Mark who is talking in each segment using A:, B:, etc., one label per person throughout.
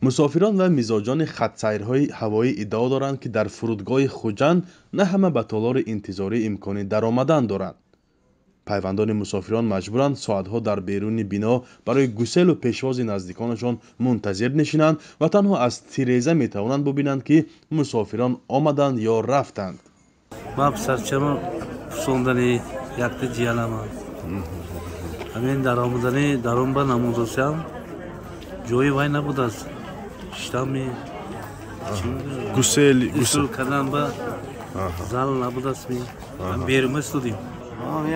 A: Мусофирон ва мизоҷони хатсайрҳои ҳавоӣ иддао доранд, ки дар фурудгоҳи Хуҷанд на ҳама ба толори интизорӣ имкони даромадан доранд. Пайвандони мусофирон маҷбуранд соатҳо дар беруни бино барои гуселу пешвози наздиконашон мунтазир нишинанд ва танҳо аз тиреза метавонанд бубинанд, ки мусофирон омаданд ё рафтанд.
B: Ман писарчамо пурсондани якта ҷиянаман. Ҳамин даромадани дарун ба намудосиам ҷои вай набудааст. Штами
A: гусел
B: гусел кардан ба зал набудааст. Берума истодем.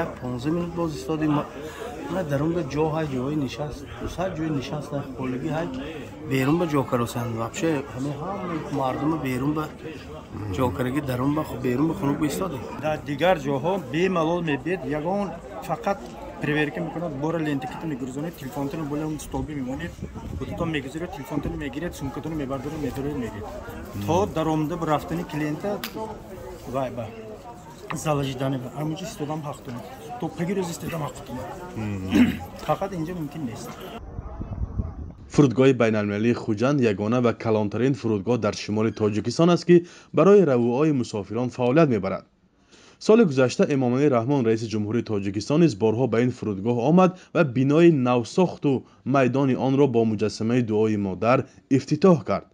C: Як 15 минут боз истодем. Дарун ба ҷо ҳай, ҷои нишаст, дусад ҷои нишаст холигӣ ҳай, берун ба ҷо каросанд. Вообще ҳамин ҳама мардума берун ба ҷо караги, дарун ба берун ба хунук истодем.
D: Дар дигар ҷоҳо бемалол мебиед, ягон фақат проверка мекунад, бора лентакито мегурзонед, телефонтонро боло столби мемонед, худатон мегузаред, телефонтонро мегиред, сумкатонро мебардоред, медоред, меред. То даромада рафтани клиента вай ба зал ожидания ҳамунҷо истодам ҳақ дорад, то паги рӯз истодам ҳақ дорад, фақат инҷо мумкин нест.
A: Фурудгоҳи байналмилалии Хуҷанд ягона ва калонтарин фурудгоҳ дар шимоли Тоҷикистон аст, ки барои равуои мусофирон фаъолият мебарад. Соли гузашта Эмомалӣ Раҳмон, раиси ҷумҳурии Тоҷикистон, низ борҳо ба ин фурудгоҳ омад ва бинои навсохту майдони онро бо муҷассамаи дуои модар ифтитоҳ кард.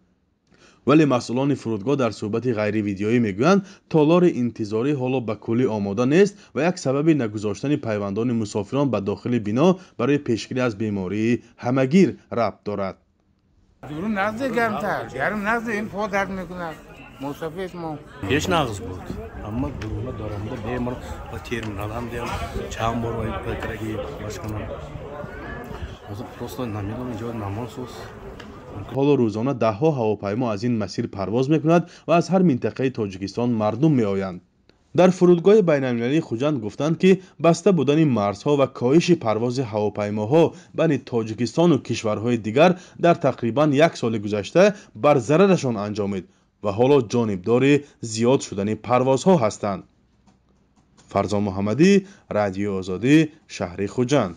A: Вале масъулони фурудгоҳ дар суҳбати ғайривидеоӣ мегӯянд, толори интизорӣ ҳоло ба куллӣ омода нест ва як сабаби нагузоштани пайвандони мусофирон ба дохили бино барои пешгирӣ аз бемории ҳамагир рабт дорад.
E: Дурун нағзе, гармтар, гарм нағзе, ин по дард мекунад. Мусофир мо.
C: Пеш нағз буд, аммо дуруна даромада бемор ба терминалам диям чанд бор вай башкунам. Ҳозир просто намедонам, инҷо намонсоз.
A: Ҳоло рӯзона даҳҳо ҳавопаймо аз ин масир парвоз мекунад ва аз ҳар минтақаи Тоҷикистон мардум меоянд. Дар фурудгоҳи байналмилалии Хуҷанд гуфтанд, ки баста будани марзҳо ва коҳиши парвози ҳавопаймоҳо байни Тоҷикистону кишварҳои дигар дар тақрибан як соли гузашта бар зарарашон анҷомид ва ҳоло ҷонибдори зиёд шудани парвозҳо ҳастанд. Фарзон Муҳаммадӣ, Радиои Озодӣ, шаҳри Хуҷанд.